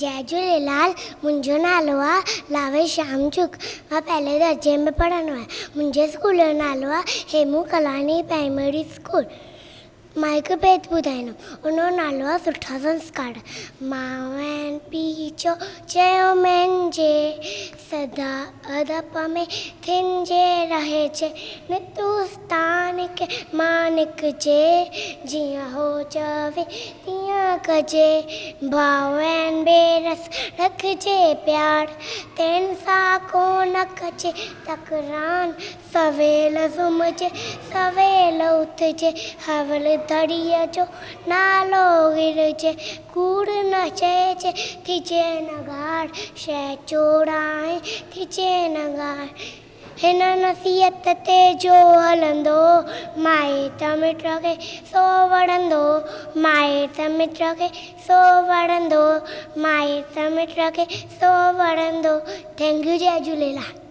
جئي جهوليلال منهنجو نالو آ لاوي شيام چڪ مان پهلي درجي ۾ پڙهندو آهيان منهنجي اسڪول جو نالو آ هيمون ڪلاڻي پرائمري اسڪول مان هڪ بيت ٻڌائيندم ان جو نالو آ سٺا سنسڪار ماء ۽ پيء جو چيو مهنجي سدا ادب ۾ ٿينجي رهجي نت استان کي مان ڪجي جيئن هو چوي تيئن ڪجي ڀاء ۽ ڀيڻس رکجي پيار تن سان ڪو نه ڪجي تڪرار سويل سمهجي سويل اٿجي حول ڌڻيء جو نالو گهرجي ڪوڙ نه چئجي ٿجي نه گار شيء چورائي ٿجي نه گار هن نصيحت تي جو هلندو مائٽ مٽ کي سو وڻندو مائٽ مٽ کي سو وڻندو مائٽ مٽ کي سو وڻندو thank you Jai Jhulelal.